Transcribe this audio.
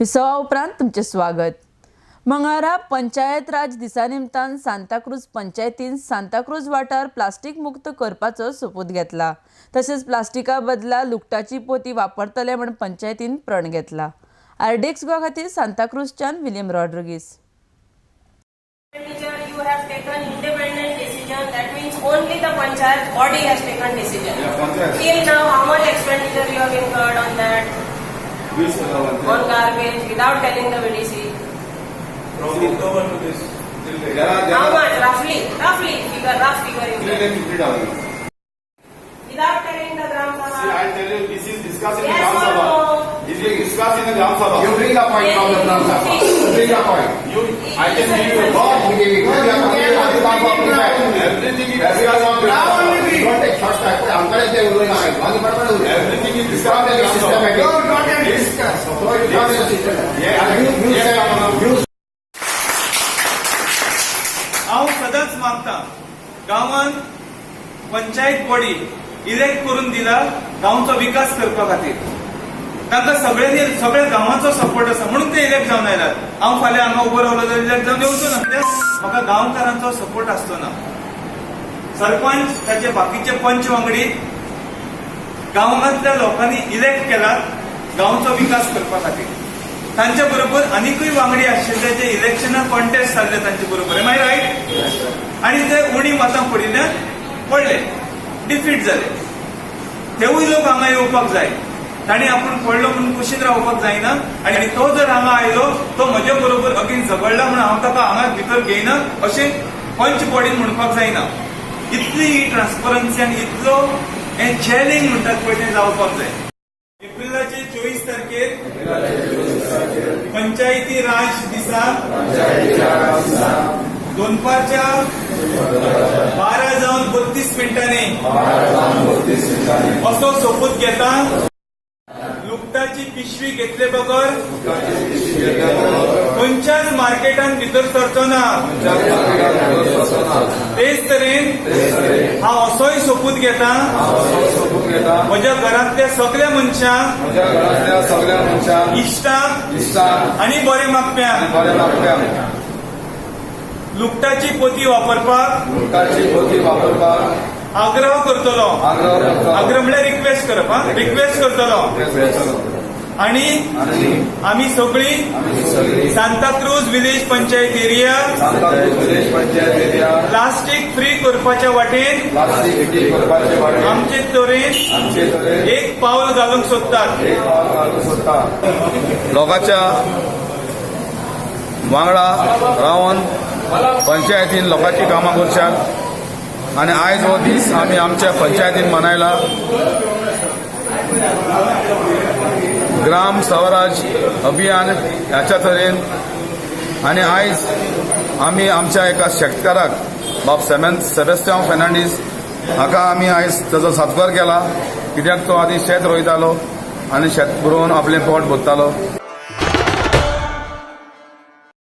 विसवा उपरांत तुमचें स्वागत. मंगळारा पंचायत राज दिसा निमतान सांताक्रूज पंचायतीन सांताक्रूज वाठार प्लास्टीक मुक्त करपाचो सोपूत घेतला. तशेंच प्लास्टिका बदला लुगटाची पोती वापरतले म्हूण पंचायतीन प्रण घेतला. आरडीएक्स गोवा खातीर सांताक्रूजच्यान William Rodrigues. Expenditure, you have taken independent decision, that means only the panchayat body has taken decision. Yeah, panchayat. Till now, how much expenditure you have incurred on that, on garbage, without telling the VDC? From October to this. There are, there How are much, roughly, roughly, figure, rough figure you three get? lakh 50,000. Without telling the Gram See, Sabha. I tell you, this is discussed in the Yes Gram or Sabha. no? This is discussed in the Gram Sabha. You bring the point from the Gram Sabha. You bring the point. You, I can give you. God, we give you. Everything is discussed on Gram Sabha. Don't take short cut. आमकडे ते उलय नाका. आनी बरोबर उलय. Everything is discussed in the Gram Sabha. Systematic. No, not discuss. So you not in the system. Yeah. You, you Yes, said, Ramana. You हांव सदांच मागता, गांवान पंचायत बॉडी इलेक्ट करून दिला गांवचो विकास करपा खातीर. तांकां सगळ्यांनी, सगळ्या गांवाचो सपोर्ट आसा म्हणून ते इलेक्ट जावन आयल्यात. हांव फाल्यां हांगा उबो रावलो जाल्यार इलेक्ट जावन येवचो ना, कित्याक म्हाका गांवकारांचो सपोर्ट आसचो ना. सरपंच, ताचे बाकीचे पंच वांगडी गांवांतल्या लोकांनी इलेक्ट केलात गांवचो विकास करपा खातीर. तांच्या बरोबर आनिकूय वांगडी आशिल्ले जे इलेक्शनाक कॉन्टेस्ट जाल्ले तांचे बरोबर. Am I right? आणि ते उणी मतां पडिल्ल्यान पडले, डिफीट जाले. तेवूय लोक हांगा येवपाक जाय. तांणी आपूण पडलो म्हणून कुशीन रावपाक जायना. आनी तो जर हांगा आयलो, तो म्हजे बरोबर अगेन झगडला म्हणून हांव ताका हांगा भितर घेयना अशें पंच बॉडीन म्हणपाक जायना. इतली ही ट्रान्सपरन्सी आनी इतलो हें चॅलेंज म्हणटात पळय, तें जावपाक जाय. एप्रिलाचे 24 तारखेर पंचायती राज दिसा दनपारच्या 12 जावन 32 मिनटांनी असो सोपूत घेता, लुगटाची पिशवी घेतले बगर खंयच्याच मार्केटान भितर सरचो ना. तेच तरेन हांव असोय सोपूत घेता, म्हज्या घरांतल्या सगळ्या मनशांक, म्हज्या घरांतल्या सगळ्या मनशांक, इश्टांक इश्टांक आनी बरे मागप्यांक बरे मागप्यांक लुगटाची पोती वापरपाक लुगटाची पोती वापरपाक आग्रह करतलो. आग्रह करतलो. आग्रह म्हणल्यार रिक्वेस्ट करप, हा, रिक्वेस्ट करतलो. आणि आणि आमी सगळीं आमी सगळीं Santacruz village panchayat area Santacruz village panchayat area plastic free करपाच्या वाटेन प्लास्टीक फ्री करपाचे वाटेन आमचे तरेन आमचे तरेन एक पावल घालूंक सोदतात. एक पावल घालूंक सोदता. लोकांच्या वांगडा रावन पंचायतीन लोकांची कामां करच्यात आनी आयज हो दीस आमी आमच्या पंचायतीन मनयला. ग्राम स्वराज अभियान ह्याच्या तरेन. आनी आयज आमी आमच्या एका शेतकाराक, बाब सेमेन सेबेस्त्यांव फेर्नांडीस हाका आमी आयज ताजो सत्कार केला, कित्याक तो आदी शेत रोयतालो आनी शेत रोवन आपलें पोट भरतालो.